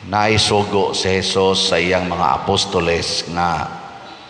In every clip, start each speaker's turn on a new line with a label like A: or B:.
A: Naisugo si Jesus sa iyang mga apostoles nga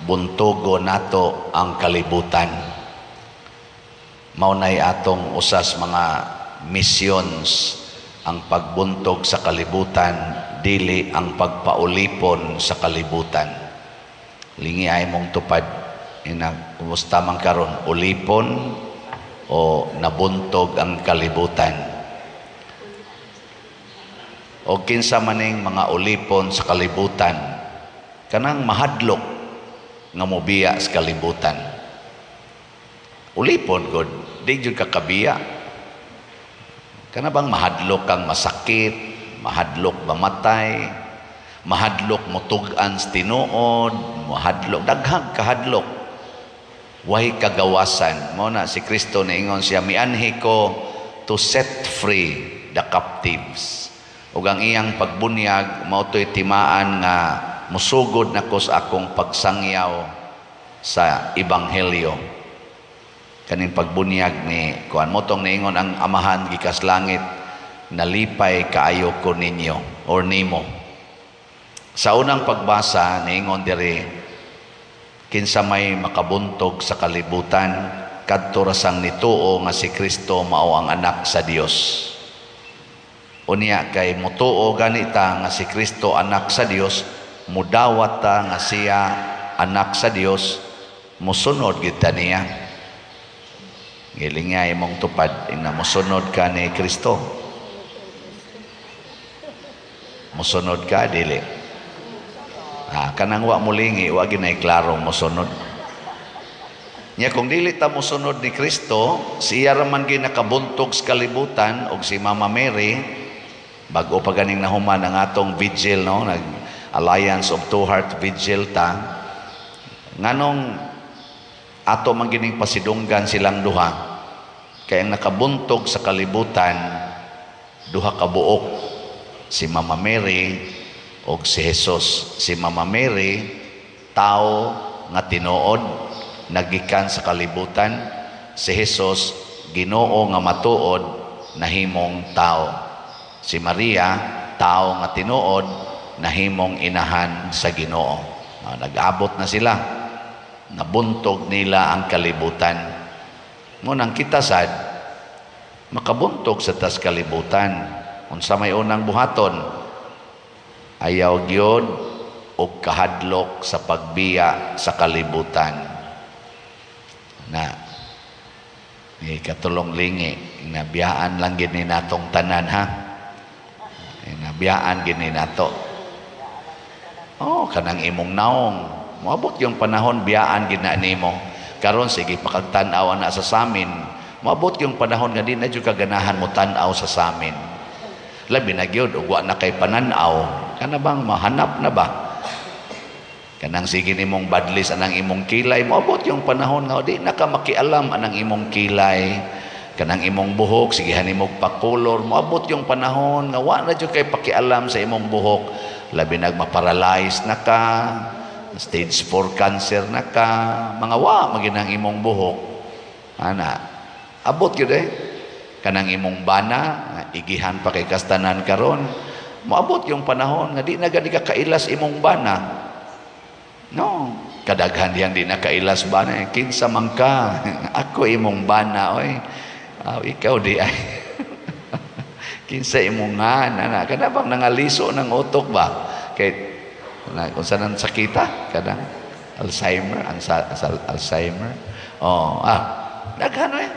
A: buntogo nato ang kalibutan. Mao nay atong usas mga missions, ang pagbuntog sa kalibutan, dili ang pagpaulipon sa kalibutan. Lingi ay mong tupad ina, kumusta man karon, ulipon o nabuntog ang kalibutan? O kinsa maning mga ulipon sa kalibutan? Kanang mahadlok nga mobiya sa kalibutan. Ulipon gud, di jud ka kabiya. Kana bang mahadlok kang masakit, mahadlok mamatay, mahadlok motug-an sa tinuod, mahadlok, daghang kahadlok. Way kagawasan. Mao na si Kristo niingon siya, "Mianhi ko to set free the captives." Ug ang iyang pagbunyag mao to'y timaan nga musugod nako sa akong pagsangyaw sa ebanghelyo. Kaning pagbunyag ni kuan mao tong niingon ang Amahan gikas langit, "Nalipay kaayo ko ninyo or nimo." Sa unang pagbasa, niingon diri, kinsa may makabuntog sa kalibutan, kadto ra sang nituo nga si Kristo mao ang anak sa Dios. Unya kay mutuo ganita nga si Kristo anak sa Dios, mudawat ta nga siya anak sa Dios, musunod gid ta niya. Giling nga imong tupad ina, musunod ka ni Kristo? Musunod ka, dili? Ah, kanang wa mulingi, wa ginay klarong musunod. Nya kung dili ta mosunod ni Kristo, siya ra man gyud nakabuntog sa kalibutan og si Mama Mary. Bag-o pa ganing nahuman ang atong vigil, no, nag Alliance of Two Heart Vigil ta. Nganong ato man gining pasidunggan silang duha? Kay ang nakabuntog sa kalibutan duha ka buok, si Mama Mary og si Jesus. Si Mama Mary, tao nga tinuod, nagikan sa kalibutan. Si Jesus, Ginoo nga matuod, nahimong tao. Si Maria, tao nga tinuod, nahimong inahan sa Ginoo. Ah, nag-abot na sila, nabuntog nila ang kalibutan. Mao nang kita sad makabuntog sa tas kalibutan. Unsa may unang buhaton? Ayaw gyud og kahadlok sa pagbiya sa kalibutan. Na ni katulong lingi, nabiyaan lang gini natong tanan, ha. Nabiyaan gini nato. Oh, kanang imong naong, moabot yung panahon biyaan gid na nimo. Karon sige pa kag tan-aw ana sa samin, moabot yung panahon nga di na jud ka ganahan mo tan-aw sa samin. Labi na gyud ug wa na kay panan-aw, kana bang mahanap na ba? Kanang sige nimong badlis anang imong kilay, moabot yung panahon nga di na ka makialam anang imong kilay. Kanang imong buhok, sigihan nimo pakulor, moabot yung panahon nga wa na jud kay pakialam sa imong buhok. Labi nag maparalyze na ka, stage 4 cancer na ka, mga wa maginang imong buhok. Ana, abot gyud eh. Kanang imong bana, igihan pa kay kastanan karon, moabot yung panahon nga di na gani ka kailas imong bana. No, kadaghan diyang di na kailas bana. Kinsa man ka? Ako imong bana, oy. Aw, ikaw di ay. Kinsa imong nga, ana, kana bang nangaliso ng utok ba? Kay na kung saan ang sakita, kanang Alzheimer, ang Alzheimer. Oh, ah, daghan eh.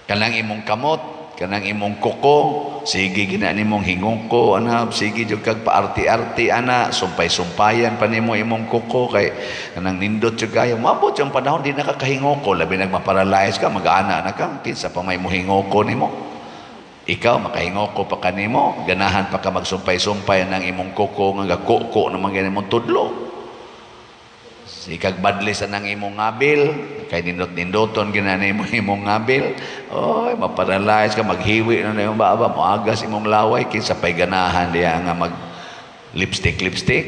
A: Kanang imong kamot, kanang imong kuko, sige gina nimong hingoko, ana, sige jud kag paarti-arti ana, sumpay-sumpayan pa nimo imong kuko kay kanang nindot jud kayo. Moabot yung panahon di na ka kahingoko, labi nag maparalyze ka, mag-ana na ka, kinsa pa may mohingoko nimo? Ikaw makahingoko pa kanimo, ganahan pa ka magsumpay-sumpay ng imong kuko nga gakuko naman gani mong tudlo. Sikag badlis ang imong ngabil, kay nindot-nindoton gina nimo imong ngabil. Oy, maparalyze ka, maghiwi na imong baba, moagas imong laway, kinsa pay ganahan diya nga mag lipstick lipstick.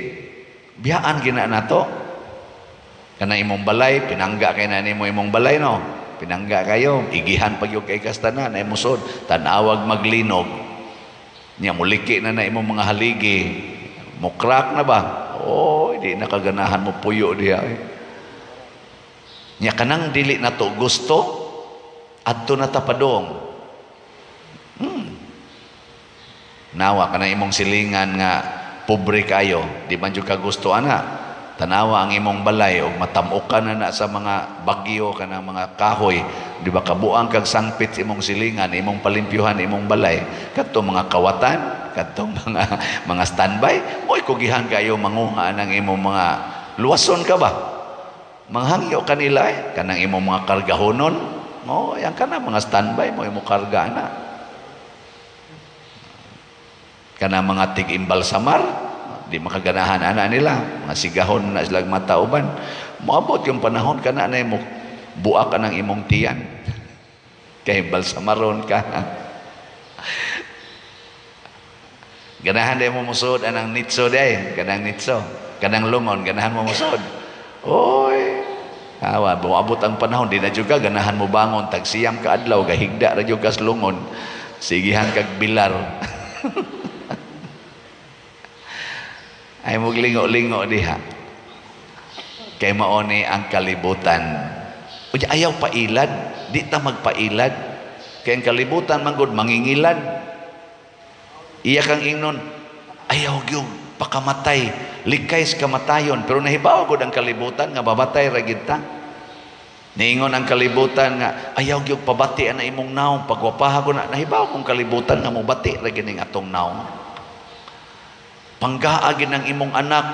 A: Biyaan gina nato. Kana imong balay, pinangga kay na nimo imong balay, no. Pinangga kayo, igihan pag yung kay kastanan, ay musod, tanawag maglinog. Nya muliki na na imong mga haligi, mo crack na ba? Oh, di na kaganahan mo puyo diha eh. Nya kanang dili na to gusto, adto na ta padong. Nawa kanang imong silingan nga pobre kayo, di man jud ka gusto ana. Tanawa ang imong balay og matam-okan na na sa mga bagyo, kanang mga kahoy, di ba kabuang kag sangpit sa imong silingan, imong palimpyuhan imong balay, kadtong mga kawatan, kadtong mga standby, mo'y kugihan kayo manguha ng imong mga luwason ka ba? Manghangyo kanila eh, kanang imong mga kargahonon, mo yang kana mga standby mo imong karga na. Kanang mga tig-imbalsamar, di makaganahan ana nila, mga sigahon na silang matauban. Moabot yung panahon kana na mo buak ka ng imong tiyan. Kay balsamaron ka. Ganahan day mo musod anang nitso day, kanang nitso, kanang lungon, ganahan mo musod. Oy, awa, moabot ang panahon di na jud ka ganahan mo bangon tag 9 ka adlaw gahigda ra jud ka sa lungon. Sigihan kag bilar. Ay muglingo-lingo diha. Kay maoni ang kalibutan. Unya ayaw pailad, di ta magpailad. Kay ang kalibutan man gud mangingilad. Iya kang ingnon, ayaw gyud pakamatay, likay sa kamatayon, pero nahibaw gud ang kalibutan nga babatay ra gid ta. Niingon ang kalibutan nga ayaw gyud pabati ana imong naong, pagwapaha ko na, nahibaw kong kalibutan nga mobati ra gid ning atong naong. Panggaa gid ang imong anak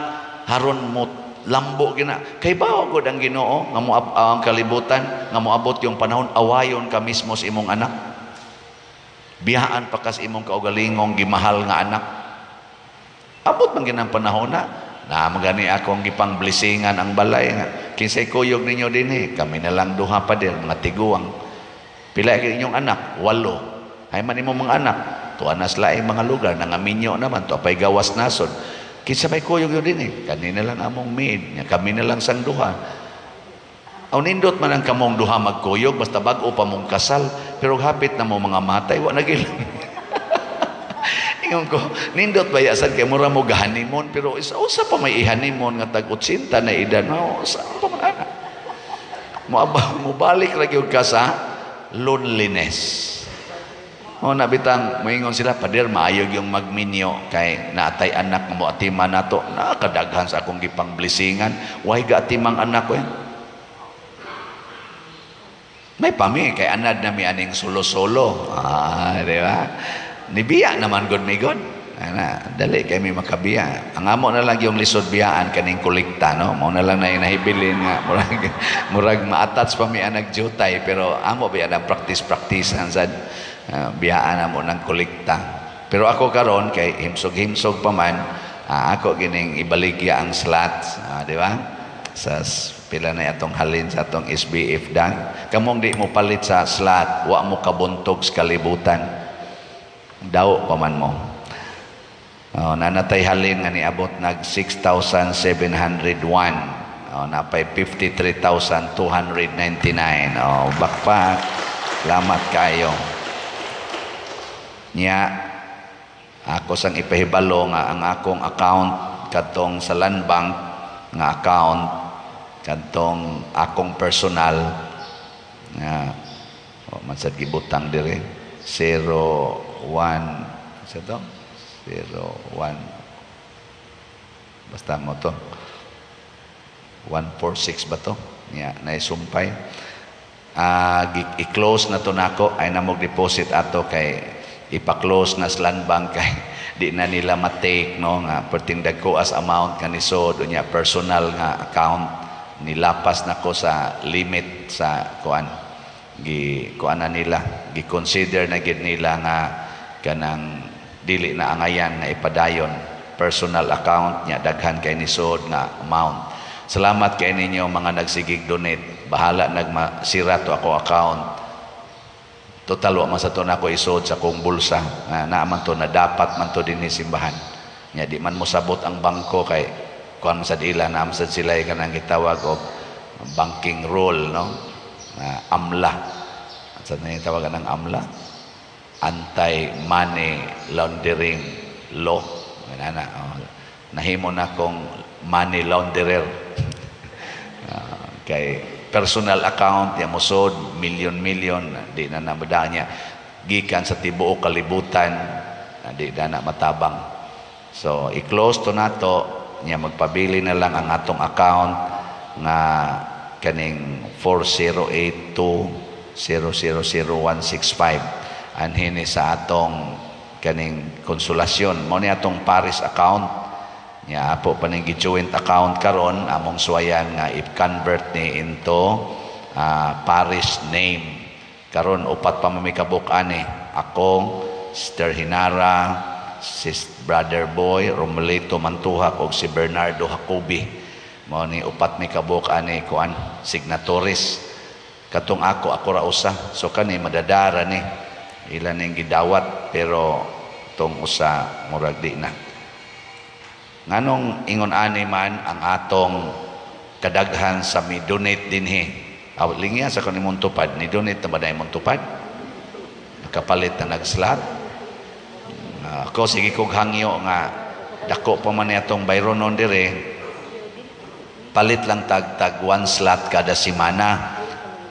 A: haron mo lambo gina. Kay bawo gud ang Ginoo nga mo ang kalibutan nga moabot yung panahon awayon ka mismo sa imong anak. Biyaan pa kas imong kaugalingong gimahal nga anak. Abot man ginang panahon na na magani akong gipang blessingan ang balay nga kinsay kuyog ninyo dinhi, kami na lang duha pa dir mga tiguang. Pila kay inyong anak? 8. Hay man imong mga anak, tuwa na sila ay mga lugar, nangaminyo naman, tuwa pa'y gawas nasod. Kinsa may kuyog yun din eh, kanina lang among maid, kami na lang sang duha. Aw nindot man ang kamong duha magkuyog, basta bag-o pa mong kasal, pero hapit na mo mga matay, wa na gila. Ingon ko, nindot ba yasan kay mura mo gahanimon, pero isa usa pa may ihanimon nga tag 80 na edad, no, usa pa man ana. Mobalik ra gyud ka sa loneliness. O nabitang moingon sila, pader maayo yung magminyo kay naatay anak mo atiman nato, nakadaghan sa akong gipang blessingan, way ga atimang anak ko eh. May pami kay anad na mi aning solo-solo. Ah, di ba? Nibiya naman gud mi gud. Ana, dali kay mi makabiya. Ang amo na lang yung lisod biyaan kaning kolekta, no? Mao na lang na nahibilin nga murag ma-attach pa mi anag jutay, pero amo biya na practice-practicean sad. Biyaan na mo ng kolekta. Pero ako karon kay himsog-himsog pa man, ako gining ibaligya ang slots, di ba? Sa pila na atong halin sa atong SBF dang. Kamong di mo palit sa slot, wa mo kabuntog sa kalibutan. Daw pa man mo. Oh, nanatay halin nga niabot nag 6,701. Oh, napay 53,299. Oh, bakpak. Salamat kayo. Nya ako sang ipahibalo nga ang akong account kadtong sa Land Bank nga account kadtong akong personal nga oh, man sad gibutang dire 01 sa to 01 basta mo to 146 ba to nya naisumpay, i-close na to nako, ay na mo deposit ato kay ipa-close na sa Land Bank kay di na nila ma-take, no, nga perting dagko as amount nga nisod unya personal nga account nilapas nako sa limit sa kuan, gi kuan na nila, gi-consider na gid nila nga kanang dili na angayan nga ipadayon personal account niya, daghan kay nisod nga amount. Salamat kay ninyo mga nagsigig donate, bahala nagmasira to ako account. Total wa man sa to nako isod sa akong bulsa nga naa man to na dapat man to dinhi simbahan. Nya di man mosabot ang bangko kay kuan man sad ila, naa man sad sila kanang gitawag og banking rule, no? AMLA. Sa na gitawagan ang AMLA? Anti-money laundering law. Ana, oh, nahimo na kong money launderer. Kay personal account ya mosod milyon-milyon, di na namada niya gikan sa tibuok kalibutan, di na na matabang. So i-close to nato niya, magpabili na lang ang atong account nga kaning 4082000165 anhin ni sa atong kaning Konsolasyon. Mao ni atong parish account nya. Apo pa ning gi-joint account karon, among suwayan nga i-convert ni into parish name. Karon upat pa man mi kabuok ani: ako, Sister Hinara, sis Brother Boy Romelito Mantuhak ug si Bernardo Jacobi. Mao ni upat mi kabuok ani kuan, signatories. Katong ako, ako ra usa. So kani madadara ni ila ning gidawat, pero tong usa murag di na. Nganong ingon ani man ang atong kadaghan sa mi donate dinhi? Aw, lingya sa kanimong tupad. Ni donate na ba na imong tupad? Nakapalit na nag-slot? Ako sige kog hangyo nga dako pa man ni atong bayronon dire, palit lang tag tag one slot kada semana,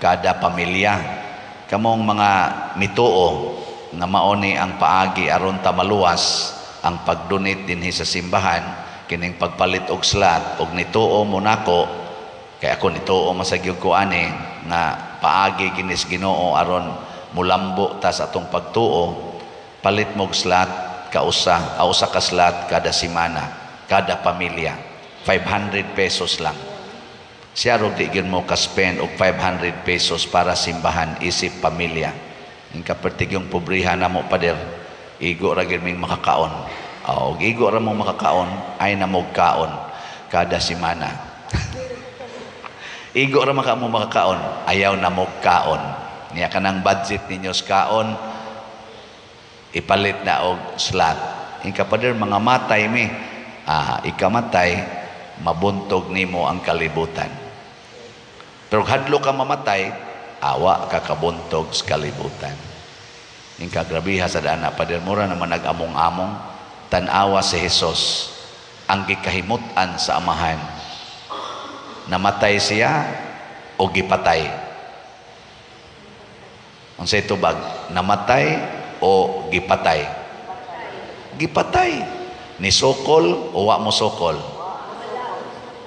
A: kada pamilya. Kamong mga mituo nga mao ni ang paagi aron ta maluwas ang pag-donate dinhi sa simbahan, kining pagpalit og slot, og nituo mo nako, kay ako nituo masagyog ko ani nga paagi ginis Ginoo aron mulambo ta sa atong pagtuo, palit mo og slot kausa, usa ka slot kada semana, kada pamilya. 500 pesos lang siya. Rog di gyud mo ka-spend og 500 pesos para simbahan isip pamilya. Ing kapertig yung pobrihan namo, pader, igo ra gyud ming makakaon. Og igo ra mo makakaon, ay na mo kaon kada semana. Igo ra maka mo makakaon, ayaw na mo kaon. Niya kanang budget ninyo sa kaon, ipalit na og slot. Ing kapader, mga matay mi. Ikamatay, mabuntog nimo ang kalibutan. Pero hadlo ka mamatay, awa ka kabuntog sa kalibutan. Ing kagrabiha sa dana, pader, mura naman nag-among-among. Tan-awa si Jesus, ang gikahimut-an sa Amahan. Namatay siya o gipatay? Unsay tubag? Namatay o gipatay? Gipatay. Ni sokol o wa mo sokol?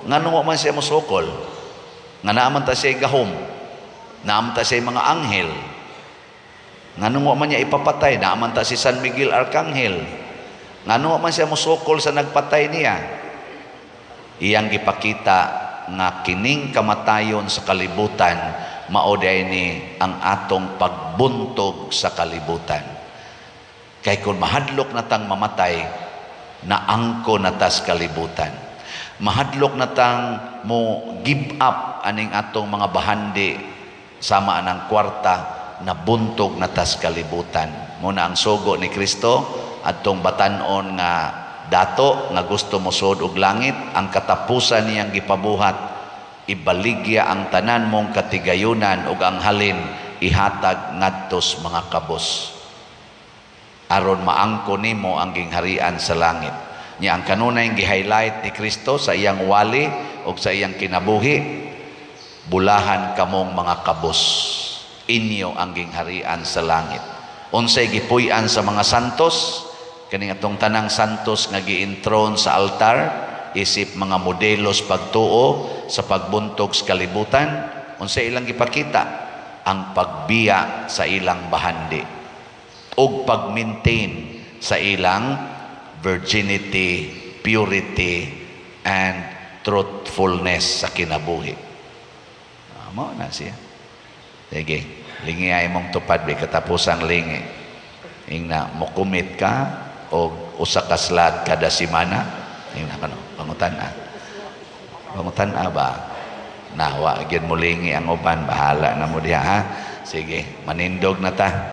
A: Ngano wa man siya mo sokol? Nga naaman ta siya gahom. Naaman ta siya mga anghel. Ngano wa man niya ipapatay? Naaman ta si San Miguel Arcangel. Ngano wa man siya mosokol sa nagpatay niya? Iyang gipakita nga kining kamatayon sa kalibutan mao ni ang atong pagbuntog sa kalibutan. Kay kung mahadlok na tang mamatay, naangko na tas kalibutan. Mahadlok na tang mo give up aning atong mga bahandi sama anang kwarta, nabuntog na tas kalibutan. Muna ang sugo ni Kristo adtong batanon nga dato nga gusto mosud og langit, ang katapusan niyang gipabuhat, ibaligya ang tanan mong katigayunan ug ang halin ihatag ngadtos mga kabos aron maangko nimo ang gingharian sa langit. Nya ang kanunay gi-highlight ni Kristo sa iyang wali ug sa iyang kinabuhi, bulahan kamong mga kabos, inyo ang gingharian sa langit. Unsay gipuy-an sa mga santos, kaning atong tanang santos nga gi-enthrone sa altar isip mga modelos pagtuo sa pagbuntog sa kalibutan, unsay ilang gipakita? Ang pagbiya sa ilang bahandi ug pag-maintain sa ilang virginity, purity, and truthfulness sa kinabuhi. Mao na siya. Sige, lingi ay mong tupad bi katapusang lingi. Ingna mo commit ka og usa ka slot kada semana. Ingna kano, pangutan-a. Pangutan-a ba? Na wa gyud mo lingi ang uban, bahala na mo diha ha. Sige, manindog na ta.